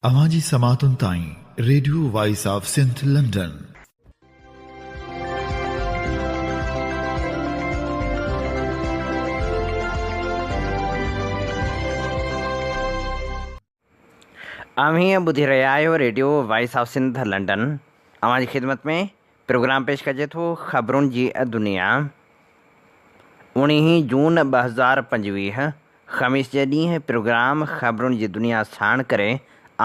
اوهان جي سماعتن تائين radio voice of Sindh London. اوهين ٻڌي رهيا آهيو radio voice of Sindh London. اوهان جي خدمت ۾ پروگرام پيش ڪجي ٿو خبرن جي دنيا. اوڻيهين جون 2025 خميس جي ڏينهن پروگرام خبرن جي دنيا ساڻ ڪري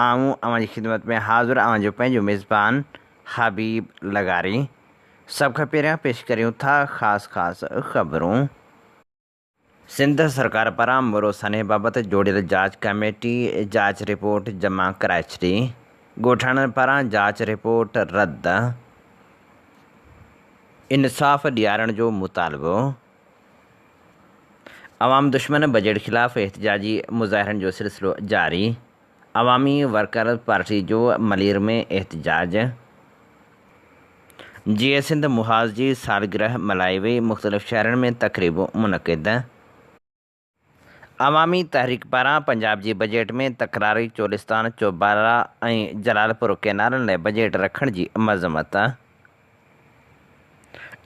آئون اوهان جي خدمت ۾ حاضر اوهان جو پنهنجو ميزبان حبيب لغاري. سڀ کان پهريان پيش ڪريون ٿا خاص خاص خبرون. سنڌ سرڪار پاران مورو سانحي بابت جوڙيل جاچ ڪميٽي جاچ رپورٽ جمع ڪرائي ڇڏي. ڳوٺاڻن پاران جاچ رپورٽ رد، انصاف ڏيارڻ جو مطالبو. عوام دشمن بجيٽ خلاف احتجاجي مظاهرن جو سلسلو جاري، عوامي ورڪرز پارٽي جو ملير ۾ احتجاج، جيئي سنڌ محاذ جي سالگرهه ملهائي وئي، مختلف شهرن ۾ تقريبون منعقد. عوامي تحريڪ پاران پنجاب جي بجيٽ ۾ تڪراري چولستان، چوبارا ۽ جلالپور ڪئنالن لاء بجيٽ رکڻ جي مذمت.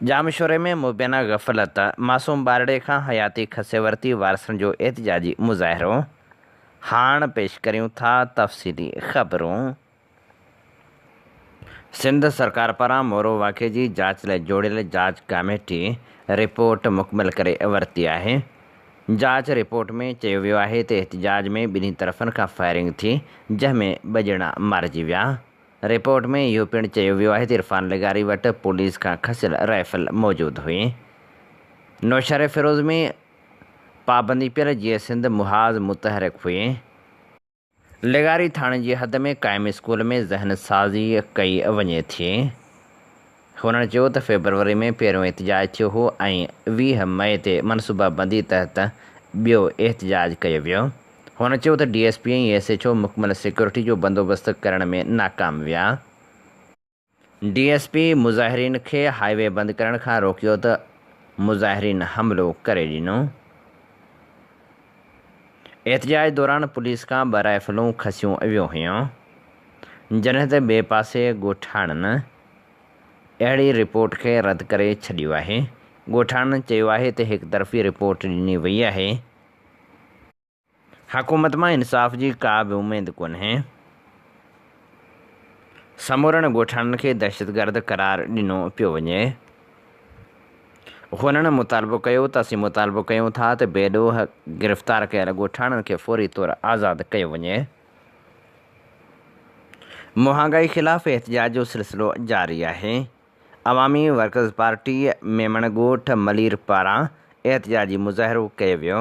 ڄامشوري ۾ مبينا غفلت، معصوم ٻارڙي کان حياتي کسي ورتي، وارثن جو احتجاجي مظاهرو، هاڻ پيش ڪريون ٿا تفصيلي خبرون. سنڌ سرڪار پاران مورو واقعي جي جاچ لاء جوڙيل جاچ ڪاميٽي رپورٽ مڪمل ڪري ورتي آهي. جاچ رپورٽ ۾ چيو ويو آهي ته احتجاج ۾ ٻنهي طرفن کان فائرنگ ٿي، جنهن ۾ ٻه ڄڻا مارجي ويا. رپورٽ ۾ اهو پڻ چيو ويو آهي ته عرفان لغاري وٽ پوليس کان کسيل رائفل موجود هئي. نوشهريفيروز ۾ پابندي پيل جيئي سنڌ محاذ متحرڪ هئي. لغاري ٿاڻي جي حد ۾ قائم اسڪول ۾ ذهن سازي ڪئي وڃي ٿي. هنن چيو ته فيبروري ۾ پهريون احتجاج ٿيو هو ۽ 20 مئي تي منصوبابندي تحت ٻيو احتجاج ڪيو ويو. هن چيو ته D S P ۽ S H O مڪمل سيڪيورٽي جو بندوبست ڪرڻ ۾ ناڪام ويا. ڊي ايس پي مظاهرين کي هاء وي بند ڪرڻ کان روڪيو ته مظاهرين حملو ڪري ڏنو. احتجاج دوران پوليس کان ٻه رائفلون کسيون ويون هيون. جڏهن ته ٻئي پاسي ڳوٺاڻن اهڙي رپورٽ کي رد ڪري ڇڏيو آهي. ڳوٺاڻن چيو آهي ته هڪ طرفي رپورٽ ڏني وئي آهي. حڪومت مان انصاف جي ڪا به اميد ڪونهي. سمورن ڳوٺاڻن کي دهشتگرد قرار ڏنو پيو وڃي. هنن مطالبو ڪيو ته اسين مطالبو ڪيون ٿا ته بي ڏوهه گرفتار ڪيل ڳوٺاڻن کي فوري طور آزاد ڪيو وڃي. مهانگائي خلاف احتجاج جو سلسلو جاري آهي. عوامي ورڪرز پارٽي ميمڻ ڳوٺ ملير پاران احتجاجي مظاهرو ڪيو ويو.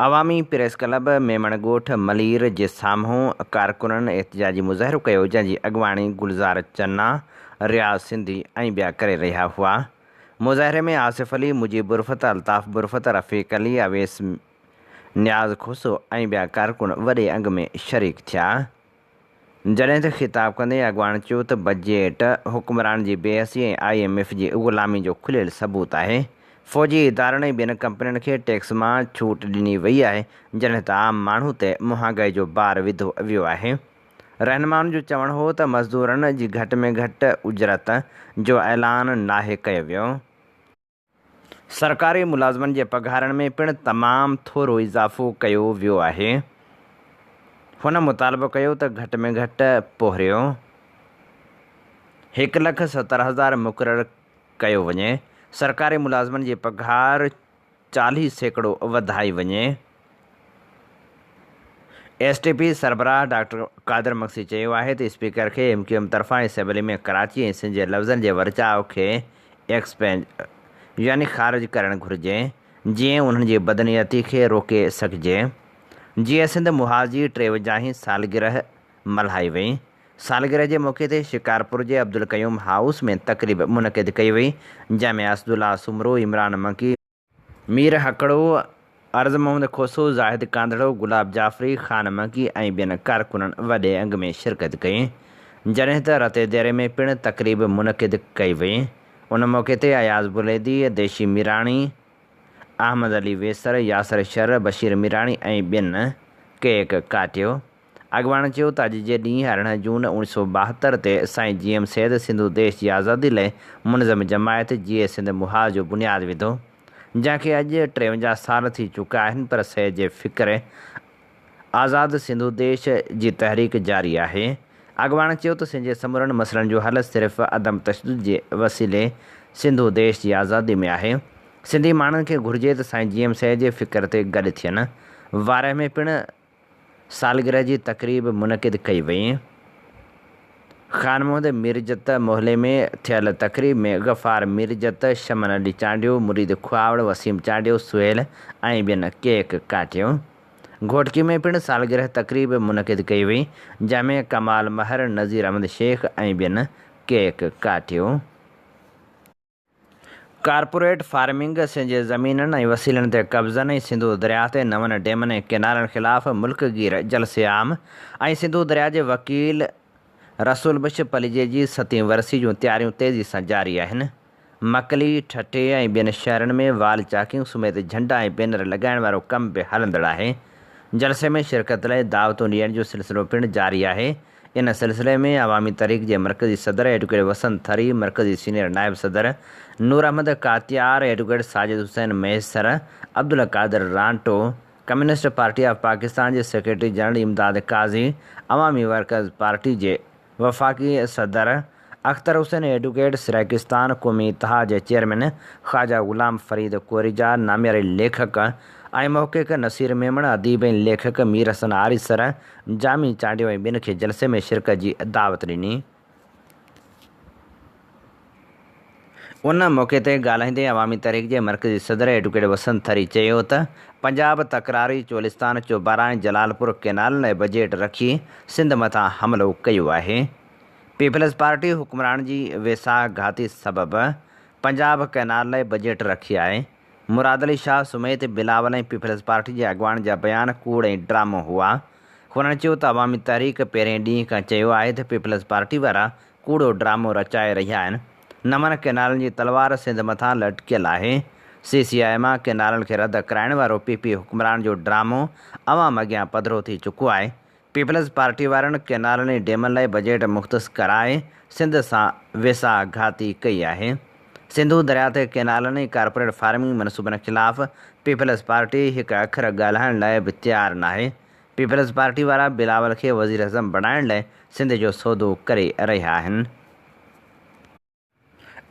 عوامي پريس ڪلب ميمڻ ڳوٺ ملير جي سامهون ڪارڪنن احتجاجي مظاهرو ڪيو جنهن جي اڳواڻي گلزار چنا، رياض سنڌي ۽ ٻيا ڪري رهيا هئا. مظاهري ۾ آصف علي، مجيب برفت، الطاف برفت، رفيق علي، اويس نياز کوسو ۽ ٻيا ڪارڪن وڏي انگ ۾ شريڪ ٿيا. جڏهن ته خطاب ڪندي اڳواڻ چيو ته بجيٽ حڪمران جي بي حسي ۽ I M F جي غلامي جو کليل ثبوت آهي، فوجي ادارن ۽ ٻين ڪمپنين کي ٽيڪس مان ڇوٽ ڏني وئي آهي، جڏهن ته عام ماڻهو تي مهانگائي جو بار وڌو ويو آهي. رهنمائن جو چوڻ هو ته مزدورن جي گهٽ ۾ گهٽ اجرت جو اعلان ناهي ڪيو ويو. سرڪاري ملازمن جي پگهارن ۾ پڻ تمام ٿورو اضافو ڪيو ويو آهي. هن مطالبو ڪيو ته گهٽ ۾ گهٽ پورهيو هڪ لک 70 هزار مقرر ڪيو وڃي، سرڪاري ملازمن جي پگهار 40% وڌائي وڃي. ايس ٽي پي سربراهه ڊاڪٽر قادر مگسي چيو آهي ته اسپيڪر کي ايم ڪيو ايم طرفان اسيمبلي ۾ ڪراچي ۽ سنڌ جي لفظن جي ورجاء کي ايڪسپينج يعني خارج ڪرڻ گهرجي جيئن انهن جي بدنيتي کي روڪي سگهجي. جيئي سنڌ محاذ جي ٽيوجاهين سالگرهه ملهائي وئي. سالگرهه جي موقعي تي شڪارپور جي عبدالقيوم هائوس ۾ تقريب منعقد ڪئي وئي جنهن ۾ اسدالله سومرو، عمران منگي، مير هڪڙو، عرض محمد کوسو، زاهد ڪانڌڙو، گلاب جعفري، خان منگي ۽ ٻين ڪارڪنن وڏي انگ ۾ شرڪت ڪئي. جڏهن ته رتي ديري ۾ پڻ تقريب منعقد ڪئي وئي. ان موقعي تي اياز بليدي، ديشي ميراڻي، احمد علي ويسر، ياسر شر، بشير ميراڻي ۽ ٻين ڪيڪ ڪاٽيو. اڳواڻن چيو ته اڄ جي ڏينهن 18 جون 1972 تي سائين جي ايم سيد سنڌو ديش جي آزادي لئه منظم جماعت جيئي سنڌ محاذ جو بنياد وڌو، جنهن کي اڄ 53 سال ٿي چڪا آهن پر سيد جي فڪر آزاد سنڌو ديش جي تحريڪ جاري آهي. اڳواڻن چيو ته سنڌ جي سمورن مسئلن جو حل صرف عدم تشدد جي وسيلي سنڌو ديش جي آزادي ۾ آهي. سنڌي ماڻهن کي گهرجي ته سائين جي ايم سيد جي فڪر تي گڏ ٿين. وارهه ۾ پڻ سالگرهه جي تقريب منعقد ڪئي وئي. خان محمد ميرجت محلي ۾ ٿيل تقريب ۾ غفار ميرجت، شمن علي چانڊيو، مريد کهاوڙ، وسيم چانڊيو، سهيل ۽ ٻين ڪيڪ ڪاٽيو. گهوٽڪي ۾ پڻ سالگرهه تقريب منعقد ڪئي وئي، جنهن ۾ ڪمال مهر، نذير احمد شيخ ۽ ٻين ڪيڪ ڪاٽيو. ڪارپوريٽ فارمنگ، سنڌ جي زمينن ۽ وسيلن تي قبضن ۽ سنڌو درياهه تي نون ڊيمن ۽ ڪئنالن خلاف ملڪ گير جلسي عام ۽ سنڌو درياهه جي وڪيل رسول بخش پليجي جي ستين ورسي جون تياريون تيزي سان جاري آهن. مڪلي، ٺٽي ۽ ٻين شهرن ۾ وال چاڪيون سميت جهنڊا ۽ بينر لڳائڻ وارو ڪم به هلندڙ آهي. جلسي ۾ شرڪت لاء دعوتون ڏيڻ جو سلسلو پڻ جاري آهي. ان سلسلي ۾ عوامي تحريڪ جي مرڪزي صدر ايڊووڪيٽ وسند ٿري، مرڪزي سينيئر نائب صدر Noor Ahmed Katiar, advocate Sajid Hussain Mahesar, Abdul Qadir Ranto, communist party of Pakistan جي secretary general Imdad Qazi, Awami workers party جي وفاقي صدر اختر حسين ايڊووڪيٽ، سرائيڪستان قومي اتحاد جي چيئرمين خواجه غلام فريد ڪوريجا، نامياري ليکڪ ۽ محقق نصير ميمڻ، اديب ۽ ليکڪ مير حسن آريسر، جامي چانڊيو ۽ ٻين کي جلسي ۾ شرڪت جي دعوت ڏني. ان موقعي تي ڳالهائيندي عوامي تحريڪ جي مرڪزي صدر ايڊووڪيٽ وسند ٿري چيو ته پنجاب تڪراري چولستان، چوبارا ۽ جلالپور ڪئنالن لاء بجيٽ رکي سنڌ مٿان حملو ڪيو آهي. پيپلز پارٽي حڪمرانن جي ويساهه گهاتي سبب پنجاب ڪئنال لاء بجيٽ رکي آهي. مراد علي شاهه سميت بلاول ۽ پيپلز پارٽي جي اڳواڻن جا بيان ڪوڙ ۽ ڊرامو هئا. هنن چيو ته عوامي تحريڪ پهرين ڏينهن کان چيو آهي ته پيپلز پارٽي وارا ڪوڙو ڊرامو رچائي رهيا آهن. نون ڪئنالن جي تلوار سنڌ مٿان لٽڪيل آهي. سي سي آء مان ڪئنالن کي رد ڪرائڻ وارو پي پي حڪمران جو ڊرامو عوام اڳيان پڌرو ٿي چڪو آهي. پيپلز پارٽي وارن ڪئنالن ۽ ڊيمن لاء بجيٽ مختص ڪرائي سنڌ سان ويساهه گهاتي ڪئي آهي. سنڌو درياء تي ڪئنالن ۽ ڪارپوريٽ فارمنگ منصوبن خلاف پيپلز پارٽي هڪ اکر ڳالهائڻ لاء به تيار ناهي. پيپلز پارٽي وارا بلاول کي وزيراعظم بڻائڻ لاء سنڌ جو سودو ڪري رهيا آهن.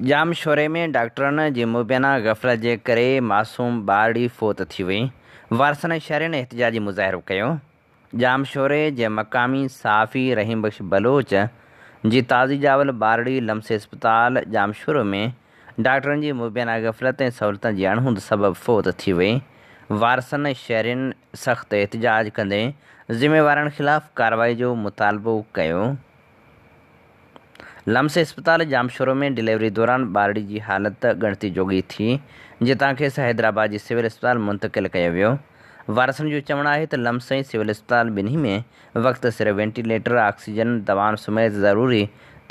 ڄامشوري ۾ ڊاڪٽرن جي مبينا غفلت جي ڪري معصوم ٻارڙي فوت ٿي وئي، وارثن ۽ شهرين احتجاجي مظاهرو ڪيو. ڄامشوري جي مقامي صحافي رحيم بخش بلوچ جي تازي ڄاول ٻارڙي لمس اسپتال ڄامشورو ۾ ڊاڪٽرن جي مبينا غفلت ۽ سهولتن جي اڻهوند سبب فوت ٿي وئي، وارثن ۽ شهرين سخت احتجاج ڪندي ذميوارن خلاف ڪارروائي جو مطالبو ڪيو. لمس اسپتال ڄامشورو ۾ ڊليوري دوران ٻارڙي جي حالت ڳڻتي جوڳي ٿي، جتان کيس حيدرآباد جي سول اسپتال منتقل ڪيو ويو. وارثن جو چوڻ آهي ته لمس ۽ سول اسپتال ٻنهي ۾ وقت سر وينٽيليٽر، آڪسيجن، دوائن سميت ضروري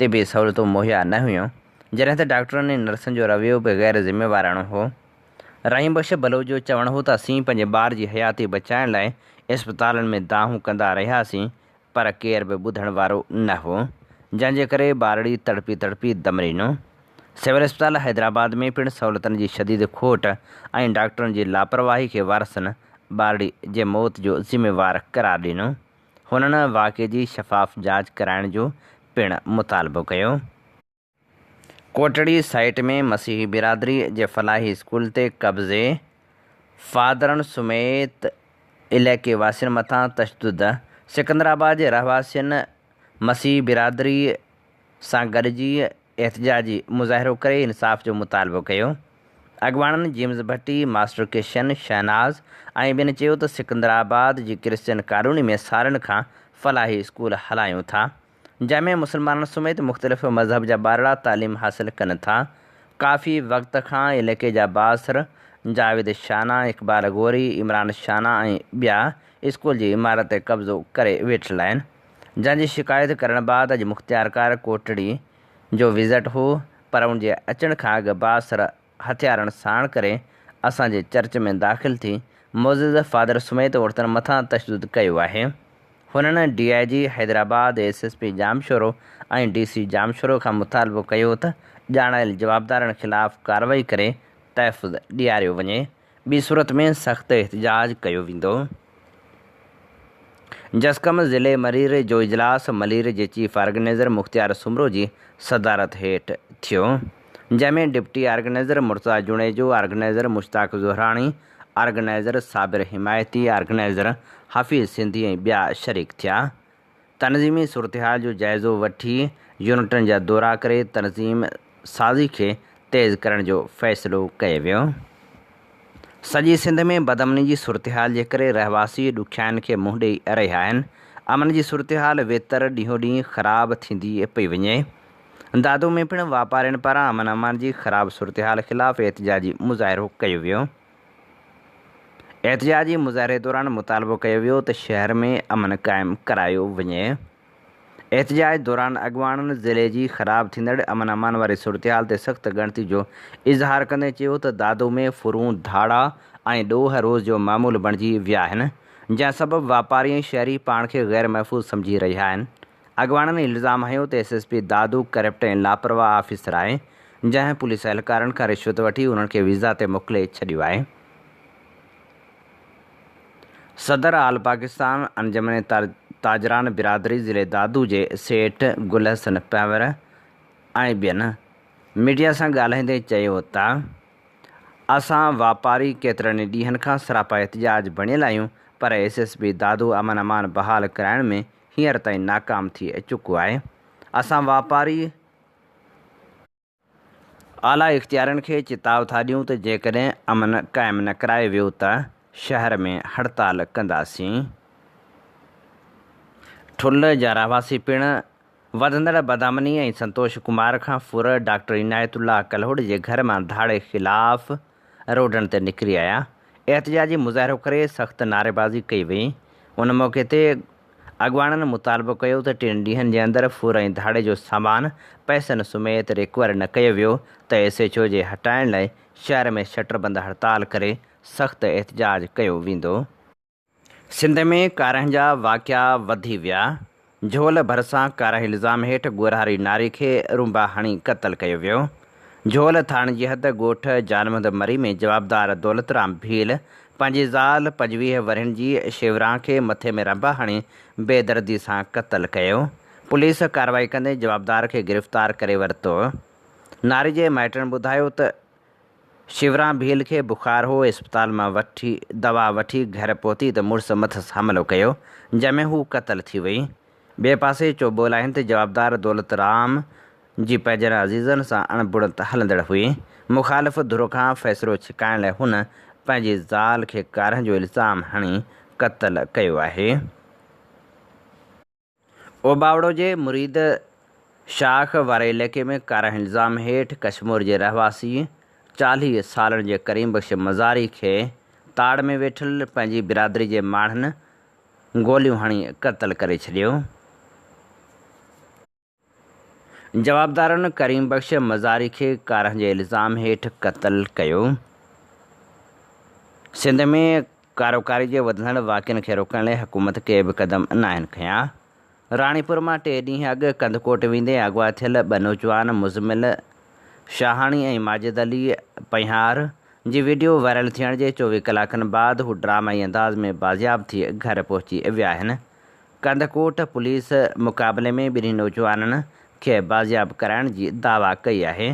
طبي سهولتون مهيا نه هيون، جڏهن ته ڊاڪٽرن ۽ نرسن جو رويو به غير ذميواراڻو هو. رحيم بخش بلوچ جو چوڻ هو ته اسين پنهنجي ٻار جي حياتي بچائڻ لاء اسپتالن ۾ دانهون ڪندا رهياسين پر ڪير به ٻڌڻ وارو نه هو، جنهن جي ڪري ٻارڙي تڙپي تڙپي دم ڏنو. سول اسپتال حيدرآباد ۾ پڻ سهولتن جي شديد کوٽ ۽ ڊاڪٽرن جي لاپرواهي کي وارثن ٻارڙي جي موت جو ذميوار قرار ڏنو. هنن واقعي جي شفاف جاچ ڪرائڻ جو پڻ مطالبو ڪيو. ڪوٽڙي سائيٽ ۾ مسيحي برادري جي فلاحي اسڪول تي قبضي، فادرن سميت علائقي واسين مٿان تشدد، سڪندرآباد جي رهواسين مسيحي برادري سان گڏجي احتجاجي مظاهرو ڪري انصاف جو مطالبو ڪيو. اڳواڻن جيمز ڀٽي، ماسٽر ڪشن، شهناز ۽ ٻين چيو ته سڪندرآباد جي ڪرسچن ڪالوني ۾ سالن کان فلاحي اسڪول هلايون ٿا، جنهن ۾ مسلمانن سميت مختلف مذهب جا ٻارڙا تعليم حاصل ڪن ٿا. ڪافي وقت کان علائقي جا بااثر جاويد شانا، اقبال غوري، عمران شانا ۽ ٻيا اسڪول جي عمارت تي قبضو ڪري ويٺل آهن، جنهن جي شڪايت ڪرڻ بعد اڄ مختيارڪار ڪوٽڙي جو وزٽ هو پر ان جي اچڻ کان اڳ بااثر هٿيارن ساڻ ڪري اسان جي چرچ ۾ داخل ٿي معزز فادر سميت عورتن مٿان تشدد ڪيو آهي. هنن D I G Hyderabad, S S P Jamshoro ۽ D C Jamshoro کان مطالبو ڪيو ته ڄاڻايل جوابدارن خلاف ڪارروائي ڪري تحفظ ڏياريو وڃي، ٻي صورت ۾ سخت احتجاج ڪيو ويندو. جسقم ضلعي مرير جو اجلاس ملير جي چيف آرگنائيزر مختيار سومرو جي صدارت هيٺ ٿيو، جنهن ۾ deputy organiser Murtaza Junejo, organiser Mushtaq Zahrani, organiser Sabir Himayati, organiser Hafeez Sindhi ۽ ٻيا شريڪ ٿيا. تنظيمي صورتحال جو جائزو وٺي يونٽن جا دورا ڪري تنظيم سازي کي تيز ڪرڻ جو فيصلو ڪيو ويو. سڄي سنڌ ۾ بدامني جي صورتحال جي ڪري رهواسي ڏکيائين کي منهن ڏئي رهيا آهن. امن جي صورتحال ويتر ڏينهون ڏينهن خراب ٿيندي پئي وڃي. دادو ۾ پڻ واپارين پاران امن امان جي خراب صورتحال خلاف احتجاجي مظاهرو ڪيو ويو. احتجاجي مظاهري دوران مطالبو ڪيو ويو ته شهر ۾ امن قائم ڪرايو وڃي. احتجاج دوران اڳواڻن ضلعي جي خراب ٿيندڙ امن امان واري صورتحال تي سخت ڳڻتي جو اظهار ڪندي چيو ته دادو ۾ ڦرون، ڌاڙا ۽ ڏوهه روز جو معمول بڻجي ويا آهن، جنهن سبب واپاري ۽ شهري پاڻ کي غير محفوظ سمجهي رهيا آهن. اڳواڻن الزام هنيو ته S S P Dadu corrupt ۽ لاپرواهه آفيسر آهي، جنهن پوليس اهلڪارن کان رشوت وٺي انهن کي ويزا تي موڪلي ڇڏيو آهي. صدر آل پاڪستان انجمن تاجران برادري ضلعي دادو جي سيٺ گل حسن پنهور ۽ ٻين ميڊيا سان ڳالهائيندي چيو ته اسان واپاري ڪيترن ئي ڏينهن کان سراپا احتجاج بڻيل آهيون پر ايس ايس پي دادو امن امان بحال ڪرائڻ ۾ هينئر تائين ناڪام ٿي چڪو آهي. اسان واپاري اعليٰ اختيارين کي چتاء ٿا ڏيون ته جيڪڏهن امن قائم نه ڪرايو ويو ته شهر ۾ هڙتال ڪنداسين. ٺل جا رهواسي پڻ وڌندڙ بدامني ۽ سنتوش ڪمار کان ڦر ڊاڪٽر عنايت الله ڪلهوڙي جي گهر مان ڌاڙي خلاف روڊن تي نڪري آيا، احتجاجي مظاهرو ڪري سخت نعريبازي ڪئي وئي، ان موقعي تي اڳواڻن مطالبو ڪيو ته ٽن ڏينهن جي اندر ڦر ۽ ڌاڙي جو سامان پئسن سميت ريڪور نه ڪيو ويو ته ايس ايڇ او جي هٽائڻ لاء شهر ۾ شٽربند هڙتال ڪري سخت احتجاج ڪيو ويندو. سنڌ ۾ ڪارنهن جا واقعا وڌي ويا، جهول ڀرسان ڪارنهن الزام هيٺ ڳورهاري ناري کي رونبا هڻي قتل ڪيو ويو. جهول ٿاڻي جي حد ڳوٺ جان محمد مري ۾ جوابدار دولت رام ڀيل پنهنجي زال 25 ورهين جي شيوران کي مٿي ۾ رنبا هڻي بيدردي سان قتل ڪيو. پوليس ڪارروائي ڪندي جوابدار کي گرفتار ڪري ورتو. ناري جي مائٽن ٻڌايو ته شيوران ڀيل کي بخار هو، اسپتال مان وٺي دوا وٺي گهر پهتي ته مڙس مٿس حملو ڪيو، جنهن ۾ هو قتل ٿي وئي. ٻئي پاسي چوٻول آهن ته جوابدار دولت رام جي پنهنجن عزيزن سان اڻبڻت هلندڙ هئي، مخالف ڌر کان فيصلو ڇڪائڻ لاء هن پنهنجي زال کي ڪارنهن جو الزام هڻي قتل ڪيو آهي. اوٻاوڙو جي مريد شاخ واري علائقي ۾ ڪارنهن الزام هيٺ ڪشمور جي رهواسي 40 سالن جي ڪريم بخش مزاري کي تاڙ ۾ ويٺل پنهنجي برادري جي ماڻهن گوليون هڻي قتل ڪري ڇڏيو. جوابدارن ڪريم بخش مزاري کي ڪارنهن جي الزام هيٺ قتل ڪيو. سنڌ ۾ ڪاروڪاري جي وڌندڙ واقعن کي روڪڻ لاء حڪومت ڪي به قدم ناهن کنيا. راڻيپور مان ٽي ڏينهن اڳ ڪنڌڪوٽ ويندي اغوا ٿيل ٻه نوجوان مزمل شاهاڻي ۽ ماجد علي پنهيار جي وڊيو وائرل ٿيڻ جي 24 ڪلاڪن بعد هو ڊرامائي انداز ۾ بازياب ٿي گهر پهچي ويا آهن. ڪنڌڪوٽ پوليس مقابلي ۾ ٻنهي نوجوانن کي بازياب ڪرائڻ جي دعويٰ ڪئي آهي.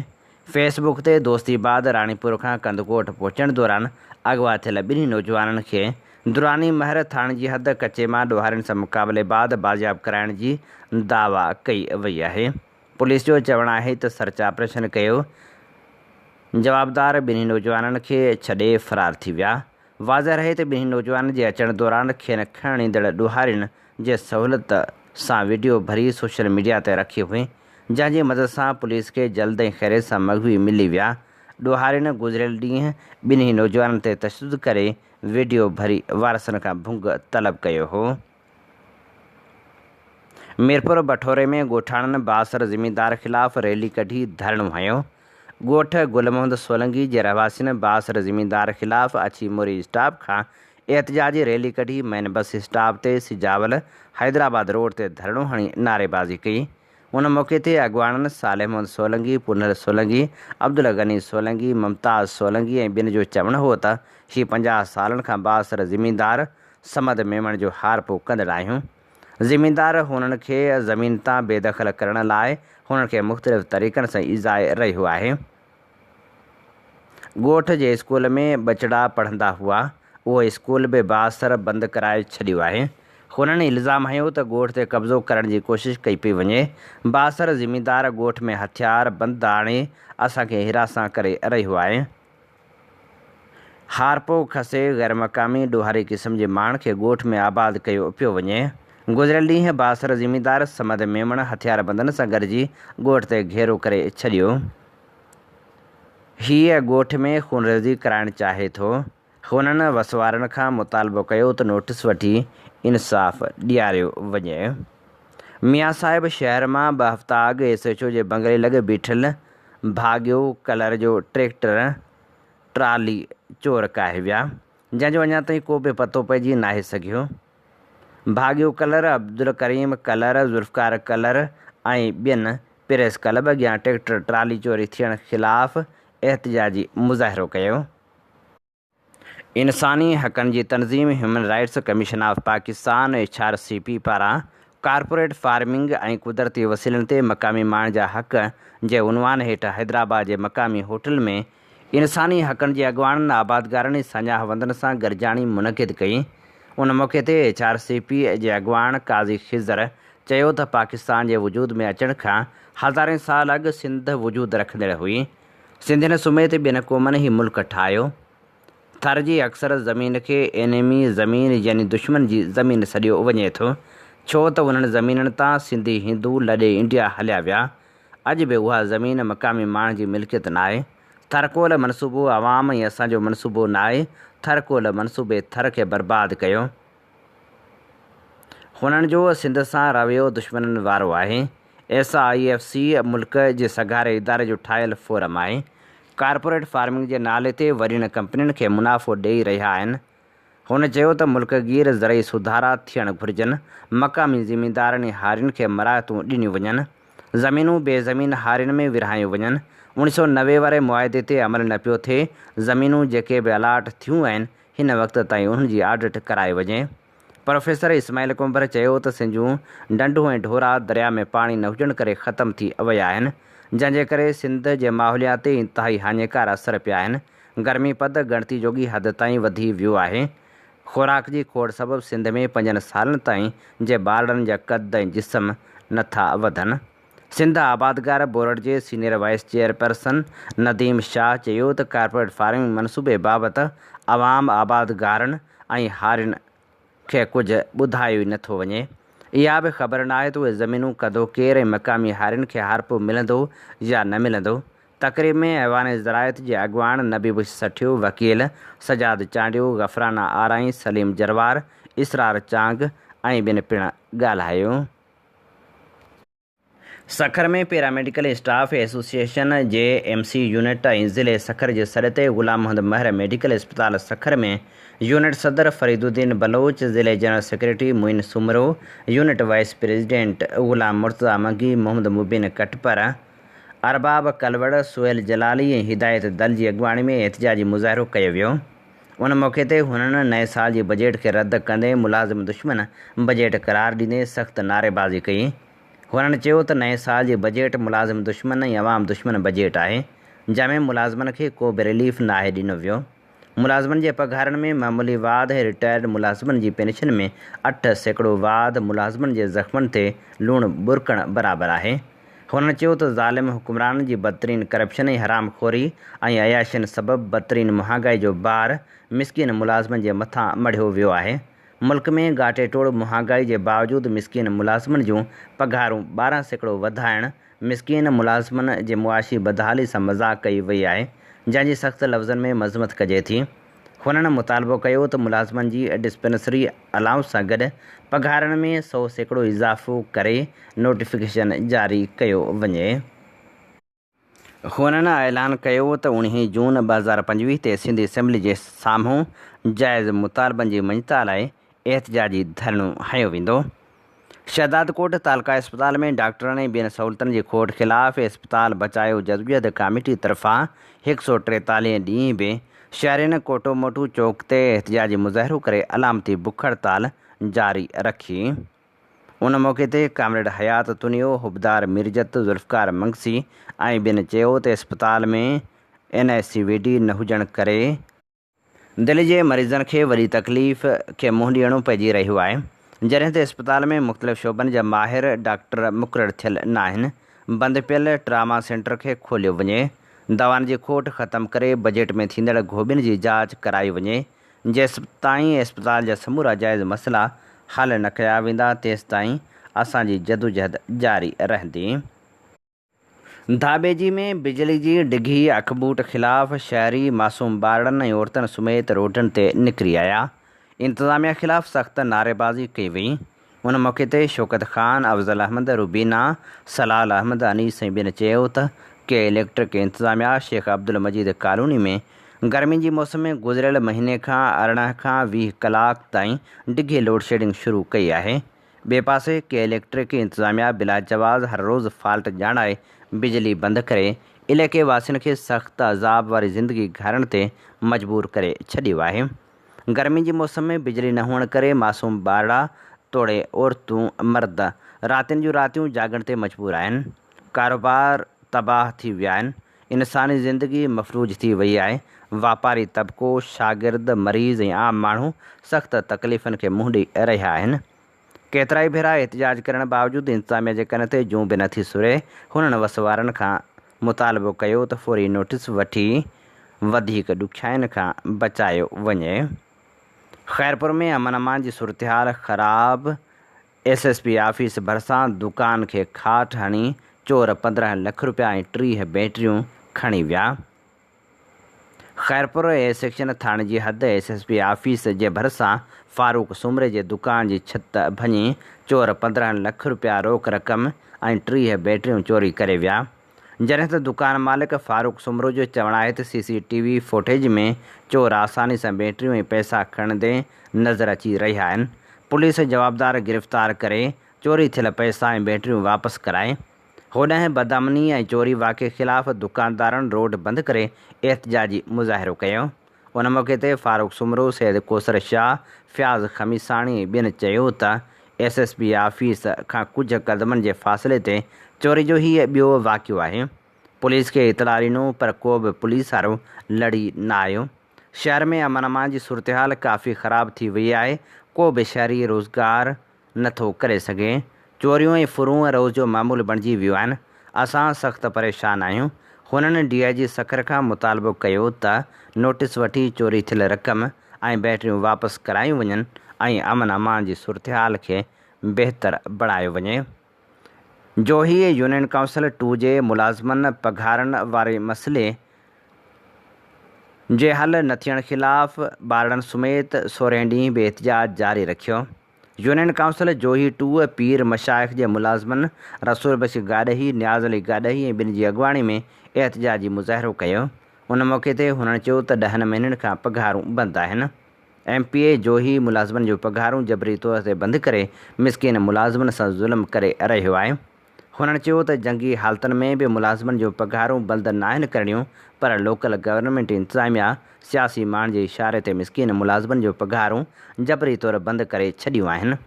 فيس بڪ تي دوستي بعد راڻيپور کان ڪنڌڪوٽ پهچڻ دوران اغوا ٿيل ٻنهي نوجوانن کي دراني مهر ٿاڻي جي حد ڪچي مان ڏوهارين سان مقابلي بعد بازياب ڪرائڻ جي دعويٰ ڪئي وئي آهي. پوليس جو چوڻ آهي ته سرچ آپريشن ڪيو جوابدار ٻنهي نوجوانن کي ڇڏي فرار ٿي ويا. واضح رهي ته ٻنهي نوجوانن جي اچڻ دوران کين کڻڻ ايندڙ ڏوهارين جي سهولت سان وڊيو ڀري سوشل ميڊيا تي رکي هئي، جنهن جي مدد سان پوليس کي جلد ۽ خيريت سان مغوي ملي ويا. ڏوهارين گذريل ڏينهن ٻنهي نوجوانن تي تشدد ڪري وڊيو ڀري وارثن کان ڀنگ طلب ڪيو هو. ميرپور بٺوري ۾ ڳوٺاڻن بااثر زميندار خلاف ريلي ڪڍي ڌرڻو هنيو. ڳوٺ گل محمد سولنگي جي رهواسين بااثر زميندار خلاف اڇي موري اسٽاپ کان احتجاجي ريلي ڪڍي مين بس اسٽاپ تي سجاول حيدرآباد روڊ تي ڌرڻو هڻي نعريبازي ڪئي. ان موقعي تي اڳواڻن صالح محمد سولنگي، پنهل سولنگي، عبدالغني سولنگي، ممتاز سولنگي ۽ ٻين جو چوڻ هو ته هي 50 سالن کان بااثر زميندار صمد ميمڻ جو هارپو ڪندڙ آهيون. زميندار هنن کي زمين تان بيدخل ڪرڻ لاء هنن کي مختلف طريقن سان ايذائي رهيو آهي. ڳوٺ جي اسڪول ۾ ٻچڙا پڙهندا هئا، اهو اسڪول به بااثر بند ڪرائي ڇڏيو آهي. هنن الزام هنيو ته ڳوٺ تي قبضو ڪرڻ جي ڪوشش ڪئي پئي وڃي، بااثر زميندار ڳوٺ ۾ هٿيار بند آڻي اسان کي هراسان ڪري رهيو آهي. هارپو کسي غيرمقامي ڏوهاري قسم جي ماڻهن کي ڳوٺ ۾ آباد ڪيو پيو وڃي. گذريل ڏينهن بااثر زميندار صمد ميمڻ هٿياربندن سان گڏجي ڳوٺ تي گهيرو ڪري ڇڏيو. هيء ڳوٺ ۾ خونريزي ڪرائڻ چاهي ٿو. هنن وسوارن کان مطالبو ڪيو ته نوٽيس وٺي انصاف ڏياريو وڃي. ميان صاحب شهر مان ٻه هفتا اڳ ايس ايڇ او جي بنگلي لڳ بيٺل ڀاڳيو ڪلر جو ٽريڪٽر ٽرالي چور ڪاهي ويا، جنهن جو اڃا تائين ڪو به پتو پئجي ناهي سگهيو. ڀاڳيو ڪلر، عبدالڪريم ڪلر، ذوالفقار ڪلر ۽ ٻين پريس ڪلب اڳيان ٽريڪٽر ٽرالي چوري ٿيڻ خلاف احتجاجي مظاهرو ڪيو. انساني حقن جي تنظيم human rights commission of Pakistan, H R C P, پاران ڪارپوريٽ فارمنگ ۽ قدرتي وسيلن تي مقامي ماڻهن جا حق جي عنوان هيٺ حيدرآباد جي مقامي هوٽل ۾ انساني حقن جي اڳواڻن، آبادگارن ۽ ساڃاهه وندن سان گڏجاڻي منعقد ڪئي. ان موقعي تي ايڇ آر سي پي جي اڳواڻ قاضي خضر چيو ته پاڪستان جي وجود ۾ اچڻ کان هزارين سال اڳ سنڌ وجود رکندڙ هئي. سنڌين سميت ٻين قومن هي ملڪ ٺاهيو. ٿر جي اڪثر زمين کي اينيمي زمين يعني دشمن جي زمين سڏيو وڃي ٿو، ڇو ته انهن زمينن تان سنڌي هندو لڏي انڊيا هليا ويا. اڄ به اها زمين مقامي ماڻهن جي ملڪيت ناهي. ٿرڪول منصوبو عوام ۽ اسان جو منصوبو ناهي، ٿرڪول منصوبي ٿر کي برباد ڪيو. هنن جو سنڌ سان رويو دشمنن وارو آهي. ايس I F C ملڪ جي سگهاري اداري جو ٺاهيل فورم آهي. ڪارپوريٽ فارمنگ جي نالي تي وڏين ڪمپنين کي منافعو ڏئي رهيا آهن. هن چيو ته ملڪ گير زرعي سڌارا ٿيڻ گهرجن، مقامي زميندارن ۽ هارين کي مراعتون ڏنيون وڃن، زمينون بي زمين هارين ۾ ورهايون وڃن، 1990 واري معاهدي تي عمل نه پيو ٿئي، زمينون جيڪي به الاٽ ٿيون آهن، هن وقت تائين انهن جي آڊٽ ڪرائي وڃي. پروفيسر اسماعيل ڪنڀر چيو ته سنڌ جون ڍنڍون ۽ ڍورا درياء ۾ پاڻي نه هجڻ ڪري ختم ٿي ويا آهن، جنهن جي ڪري سنڌ جي ماحوليات تي انتهائي هاڃيڪار اثر پيا آهن، گرمي پد ڳڻتي جوڳي حد تائين وڌي ويو آهي. خوراڪ جي کوٽ سبب سنڌ ۾ پنجن سالن تائين جي ٻارڙن جا قد ۽ جسم نه ٿا وڌن. سنڌ آبادگار بورڊ جي senior vice chairperson Nadeem Shah چيو ته ڪارپوريٽ فارمنگ منصوبي بابت عوام، آبادگارن ۽ هارين کي ڪجهه ٻڌايو ئي نٿو وڃي. اها به خبر ناهي ته اهي زمينون ڪندو ڪير ۽ مقامي هارين کي هارپو ملندو يا نه ملندو. تقريب ۾ ايوان زراعت جي اڳواڻ نبي بخش سٺيو، وڪيل سجاد چانڊيو، غفرانه آرائين، سليم جروار، اسرار چانگ ۽ ٻين پڻ ڳالهايو. سکر ۾ پيراميڊيڪل اسٽاف ايسوسيئيشن جي ايم سي يونٽ ۽ ضلعي سکر جي سڏ تي غلام محمد مهر ميڊيڪل اسپتال سکر ۾ يونٽ صدر فريد الدين بلوچ، ضلعي general secretary Moin Soomro, unit vice president Ghulam Murtaza Mangi, Muhammad Mubeen Katpar, Arbab Kalwar, Sohail Jalali ۽ Hidayat Dal جي اڳواڻي ۾ احتجاجي مظاهرو ڪيو ويو. ان موقعي تي هنن نئين سال جي بجيٽ کي رد ڪندي ملازم دشمن بجيٽ قرار ڏيندي سخت نعريبازي ڪئي. هنن چيو ته نئين سال جي بجيٽ ملازم دشمن ۽ عوام دشمن بجيٽ آهي، جنهن ۾ ملازمن کي ڪو به رليف ناهي ڏنو ويو. ملازمن جي پگهارن ۾ معمولي واڌ ۽ رٽائرڊ ملازمن جي پينشن ۾ 8% واڌ ملازمن جي زخمن تي لوڻ ٻرڪڻ برابر آهي. هنن چيو ته ظالم حڪمرانن جي بدترين ڪرپشن ۽ حرام خوري ۽ عياشين سبب بدترين مهانگائي جو بار مسڪين ملازمن جي مٿان مڙهيو ويو آهي، ملڪ ۾ ڳاٽي ٽوڙ مهانگائي جي باوجود مسڪين ملازمن جون پگهارون 12% وڌائڻ مسڪين ملازمن جي معاشي بدحالي سان مذاق ڪئي وئي آهي، جنهن جي سخت لفظن ۾ مذمت ڪجي ٿي. هنن مطالبو ڪيو ته ملازمن جي ڊسپينسري الائونس سان گڏ پگهارن ۾ 100% اضافو ڪري نوٽيفڪيشن جاري ڪيو وڃي. هنن اعلان ڪيو ته اوڻيهين جون 2025 تي سنڌ اسيمبلي جي سامهون جائز مطالبن جي مڃتا لاء احتجاجي ڌرڻو هنيو ويندو. شهدادڪوٽ تعلقه اسپتال ۾ ڊاڪٽرن ۽ ٻين سهولتن جي کوٽ خلاف اسپتال بچايو جدوجهد ڪاميٽي طرفان هڪ سئو ٽيتاليهين ڏينهن به شهرين ڪوٽو موٽو چوڪ تي احتجاجي مظاهرو ڪري علامتي بک هڙتال جاري رکي. ان موقعي تي ڪامريڊ حيات تنيو، حبدار ميرجت، ذوالفقار منگسي ۽ ٻين چيو ته اسپتال ۾ N I C V D نه هجڻ ڪري دل جي مريضن کي وڏي تڪليف کي منهن ڏيڻو پئجي رهيو آهي، جڏهن ته اسپتال ۾ مختلف شعبن جا ماهر ڊاڪٽر مقرر ٿيل ناهن، بند پيل ٽراما سينٽر کي کوليو وڃي، دوائن جي کوٽ ختم ڪري بجيٽ ۾ ٿيندڙ گهوٻين جي جاچ ڪرائي وڃي، جيستائين اسپتال جا سمورا جائز مسئلا حل نه ڪيا ويندا تيستائين اسان جي جدوجهد جاري رهندي. ڌاٻيجي ۾ بجلي جي ڊگهي اکٻوٽ خلاف شهري معصوم ٻارڙن ۽ عورتن سميت روڊن تي نڪري آيا، انتظاميا خلاف سخت نعريبازي ڪئي وئي. ان موقعي تي شوڪت خان، افضل احمد، روبينا، سلال احمد، انيس ۽ ٻين چيو ته ڪي اليڪٽرڪ انتظاميا شيخ عبدالمجيد ڪالوني ۾ گرمي جي موسم ۾ گذريل مهيني کان 18 کان 20 ڪلاڪ تائين ڊگهي لوڊشيڊنگ شروع ڪئي آهي. ٻئي پاسي ڪي اليڪٽرڪ انتظاميا بلاجواز هر روز فالٽ ڄاڻائي بجلي بند ڪري علائقي واسين کي سخت عذاب واري زندگي گهارڻ تي مجبور ڪري ڇڏيو آهي. گرمي جي موسم ۾ بجلي نه هئڻ ڪري معصوم ٻارڙا توڙي عورتون مرد راتين جون راتيون جاڳڻ تي مجبور آهن، ڪاروبار تباهه ٿي ويا آهن، انساني زندگي مفلوج ٿي وئي آهي، واپاري طبقو، شاگرد، مريض ۽ عام ماڻهو سخت تڪليفن کي منهن ڏئي رهيا آهن. ڪيترائي ڀيرا احتجاج ڪرڻ باوجود انتظاميا جي ڪن تي جون به نٿي سري، هنن وس وارن کان مطالبو ڪيو ته فوري نوٽيس وٺي وڌيڪ ڏکيائين کان بچايو وڃي. خيرپور ۾ امن امان جي صورتحال خراب، ايس ايس پي آفيس ڀرسان دڪان کي کاٽ هڻي چور 15 لک رپيا ۽ 30 بيٽريون کڻي ويا. خيرپور اي سيڪشن ٿاڻي جي حد ايس ايس پي آفيس جي ڀرسان فاروق سومري جي دڪان جي ڇت ڀڃي چور 15 لک رپيا روڪ رقم ۽ 30 بيٽريون چوري ڪري ويا. جڏهن ته دڪان مالڪ فاروق سومرو جو چوڻ آهي ته سي سي ٽي وي فوٽيج ۾ چور آساني سان بيٽريون ۽ پئسا کڻندي نظر اچي رهيا آهن، پوليس جوابدار گرفتار ڪري چوري ٿيل پئسا ۽ بيٽريون واپس ڪرائي. هوڏانهن بدامني ۽ چوري واقعي خلاف دڪاندارن روڊ بند ڪري احتجاجي مظاهرو ڪيو. ان موقعي تي فاروق سومرو، سيد ڪوثر شاهه، فياض خميساڻي ۽ ٻين چيو ته ايس ايس پي آفيس کان ڪجهه قدمن جي فاصلي تي چوري جو هي ٻيو واقعو آهي. پوليس کي اطلاع ڏنو پر ڪو به پوليس وارو لڙي نه آيو. شهر ۾ امن امان جي صورتحال ڪافي خراب ٿي وئي آهي، ڪو به شهري روزگار نه ٿو ڪري سگهي. چوريون ۽ ڦرون روز جو معمول بڻجي ويون آهن. اسان سخت پريشان آهيون. هنن ڊي I جي سکر کان مطالبو ڪيو ته نوٽيس وٺي چوري ٿيل رقم ۽ بيٽريون واپس ڪرايون وڃن ۽ امن امان جي صورتحال کي بهتر بڻايو وڃي. جوهي يونين ڪائونسل ٽو جي ملازمن پگهارن واري مسئلي جي حل نه ٿيڻ خلاف ٻارڙن سميت سورهين ڏينهن به احتجاج جاري رکيو. يونين ڪائونسل جوهي ٽو پير مشائخ جي ملازمن رسول بخش گاڏهي، نياز علي گاڏهي ۽ ٻين جي اڳواڻي ۾ احتجاجي مظاهرو ڪيو. ان موقعي تي هنن چيو ته ڏهن مهينن کان پگهارون بند آهن. ايم پي اي جوهي ملازمن جون پگهارون جبري طور تي بند ڪري مسڪين ملازمن سان ظلم ڪري رهيو آهي. هنن چيو ته جنگي حالتن ۾ به ملازمن جون پگهارون بند ناهن ڪرڻيون پر لوڪل گورنمينٽ انتظاميا سياسي ماڻهن جي اشاري تي مسڪين ملازمن جون پگهارون جبري طور بند ڪري ڇڏيون آهن.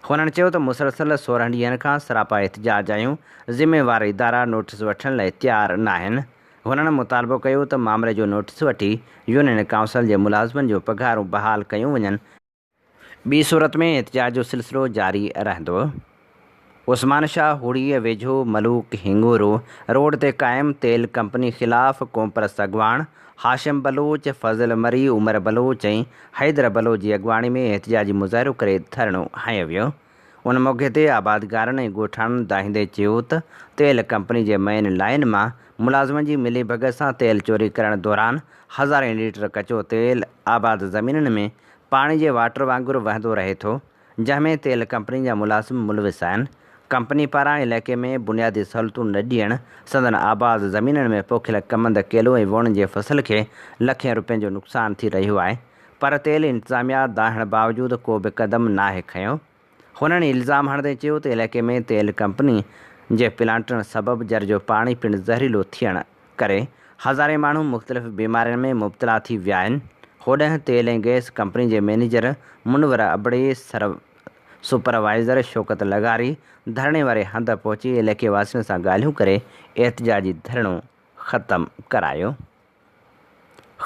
هنن چيو ته مسلسل 16 ڏينهن کان سراپا احتجاج آهيون، ذميوار ادارا نوٽيس وٺڻ لاء تيار ناهن. هنن مطالبو ڪيو ته مامري جو نوٽيس وٺي يونين ڪائونسل جي ملازمن جون پگهارون بحال ڪيون وڃن، ٻي صورت ۾ احتجاج جو سلسلو جاري رهندو. عثمان شاهه هوڙيء ويجهو ملوڪ هنڱورو روڊ تي قائم تيل ڪمپني خلاف قومپرست اڳواڻ هاشم بلوچ، فضل مري، عمر بلوچ ۽ حيدر بلوچ جي اڳواڻي ۾ احتجاجي مظاهرو ڪري ڌرڻو هنيو ويو. ان موقعي تي آبادگارن ۽ ڳوٺاڻن دانهيندي چيو ته تيل ڪمپني جي مين لائين مان ملازمن جي ملي ڀڳت سان تيل چوري ڪرڻ دوران هزارين ليٽر ڪچو تيل آباد زمينن ۾ پاڻي جي واٽر وانگر وهندو رهي ٿو، جنهن ۾ تيل ڪمپني جا ملازم ملوث آهن. ڪمپني پاران علائقي ۾ بنيادي سهولتون نه ڏيڻ، سندن آباد زمينن ۾ پوکيل ڪمند، ڪيلو ۽ ووڻن جي فصل کي لکين روپين جو نقصان ٿي رهيو آهي پر تيل انتظاميا دانهڻ باوجود ڪو به قدم ناهي کنيو. هنن الزام هڻندي چيو ته علائقي ۾ تيل ڪمپني جي پلانٽن سبب جر جو پاڻي پڻ زهريلو ٿيڻ ڪري هزارين ماڻهو مختلف بيمارين ۾ مبتلا ٿي ويا آهن. هوڏانهن تيل ۽ گئس ڪمپني جي مئنيجر منور ابڙي سر سپروائيزر شوڪت لغاري ڌرڻي واري هنڌ پهچي علائقي واسين سان ڳالهيون ڪري احتجاجي ڌرڻو ختم ڪرايو.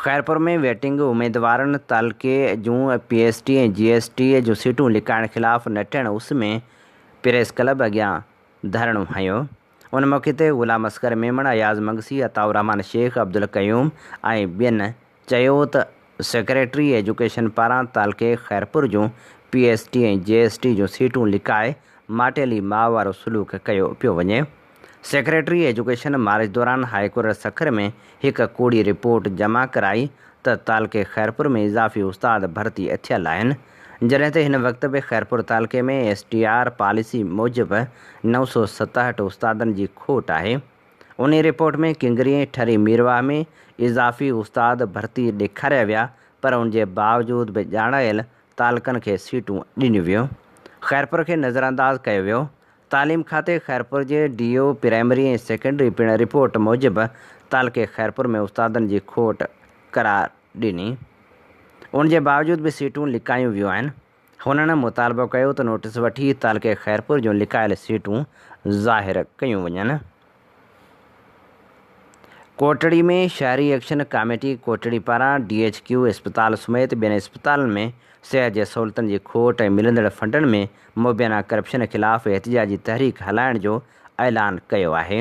خيرپور ۾ ويٽنگ اميدوارن تعلقي جون P S T ۽ G S T جون سيٽون لڪائڻ خلاف نٽهڻ اس ۾ پريس ڪلب اڳيان ڌرڻو هنيو. ان موقعي تي غلام اصغر ميمڻ، اياز مگسي، عطاء الرحمان شيخ، عبدالقيوم ۽ ٻين چيو ته سيڪريٽري ايجوڪيشن پاران تعلقي خيرپور جون P S T ۽ G S T جون سيٽون لڪائي ماٽيلي ماء وارو سلوڪ ڪيو پيو وڃي. سيڪريٽري ايجوڪيشن مارچ دوران هاء ڪورٽ سکر ۾ هڪ ڪوڙي رپورٽ جمع ڪرائي ته تعلقي خيرپور ۾ اضافي استاد ڀرتي ٿيل آهن جڏهن ته هن وقت به خيرپور تعلقي ۾ ايس ٽي آر پاليسي موجب 967 استادن جي کوٽ آهي. انهي رپورٽ ۾ ڪنگري ۽ ٺري ميرواهه ۾ اضافي استاد ڀرتي ڏيکاريا ويا پر ان جي باوجود به ڄاڻايل تعلقن کي سيٽون ڏنيون ويون. خيرپور کي نظرانداز ڪيو ويو. تعليم کاتي خيرپور جي ڊي او پرائمري ۽ سيڪنڊري پڻ رپورٽ موجب تعلقي خيرپور ۾ استادن جي کوٽ قرار ڏني. ان جي باوجود به سيٽون لڪايون ويون آهن. هنن مطالبو ڪيو ته نوٽيس وٺي تعلقي خيرپور جون لڪايل سيٽون ظاهر ڪيون وڃن. ڪوٽڙي ۾ شهري ايڪشن ڪاميٽي ڪوٽڙي پاران ڊي ايڇ ڪيو اسپتال سميت ٻين اسپتالن ۾ صحت جي سهولتن جي کوٽ ۽ ملندڙ فنڊن ۾ مبينا ڪرپشن خلاف احتجاجي تحريڪ هلائڻ جو اعلان ڪيو آهي.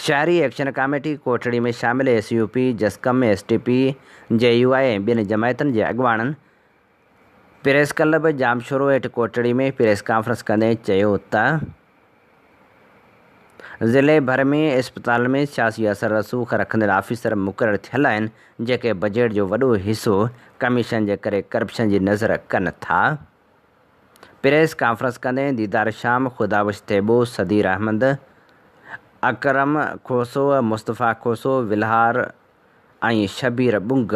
شهري ايڪشن ڪاميٽي ڪوٽڙي ۾ شامل ايس يو پي، جسقم، ايس ٽي پي، جي يو آء ۽ ٻين جماعتن جي اڳواڻن پريس ڪلب ڄامشورو هيٺ ڪوٽڙي ۾ پريس ڪانفرنس ڪندي چيو ته ضلعي ڀر ۾ اسپتالن ۾ سياسي اثر رسوخ رکندڙ آفيسر مقرر ٿيل آهن جيڪي بجيٽ جو وڏو حصو ڪميشن جي ڪري ڪرپشن جي نظر ڪن ٿا. پريس ڪانفرنس ڪندي ديدار شام، خدا بخش ٿيٻو، صدير احمد، اڪرم کوسو، مصطفيٰ کوسو، ولهار ۽ شبير ٻنگ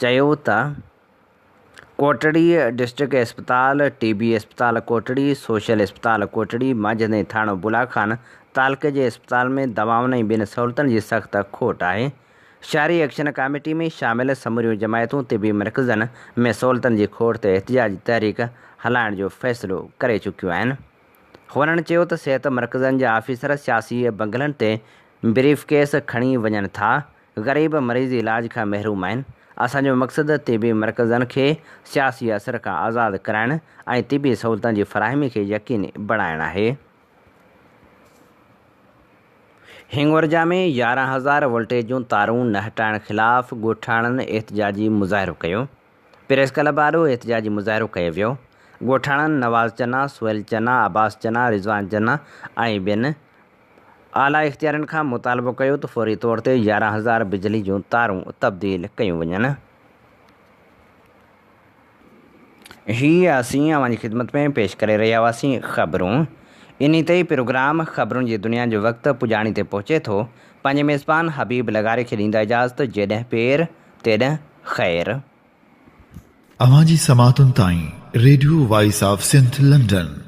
چيو ته ڪوٽڙي ڊسٽرڪٽ اسپتال، ٽي بي اسپتال ڪوٽڙي، سوشل اسپتال ڪوٽڙي، مانجهند ۽ ٿاڻو بولا خان تعلقي جي اسپتال ۾ دوائن ۽ ٻين سهولتن جي سخت کوٽ آهي. شهري ايڪشن ڪاميٽي ۾ شامل سموريون جماعتون طبي مرڪزن ۾ سهولتن جي کوٽ تي احتجاجي تحريڪ هلائڻ جو فيصلو ڪري چڪيون آهن. هنن چيو ته صحت مرڪزن جا آفيسر سياسي بنگلن تي بريف ڪيس کڻي وڃن ٿا، غريب مريض علاج کان محروم آهن، اسان جو مقصد طبي مرڪزن کي سياسي اثر کان آزاد ڪرائڻ ۽ طبي سهولتن جي فراهمي کي يقيني بڻائڻ آهي. هنڱورجا ۾ 11000 وولٽيج جون تارون نه هٽائڻ خلاف ڳوٺاڻن احتجاجي مظاهرو ڪيو. پريس ڪلب آڏو احتجاجي مظاهرو ڪيو ويو. ڳوٺاڻن نواز چنا، سهيل چنا، عباس چنا، رضوان چنا ۽ ٻين اعليٰ اختيارين کان مطالبو ڪيو ته فوري طور تي 11000 بجلي جون تارون تبديل ڪيون وڃن. هي اسين اوهان جي خدمت ۾ پيش ڪري رهيا هئاسين خبرون. انهي تي ئي پروگرام خبرن جي دنيا جو وقت پڄاڻي تي پهچي ٿو. پنهنجي ميزبان حبيب لغاري کي ڏيندا اجازت جيڏهن پير تيڏهن خير. اوهان جي سماعتن تائين radio voice of Sindh London.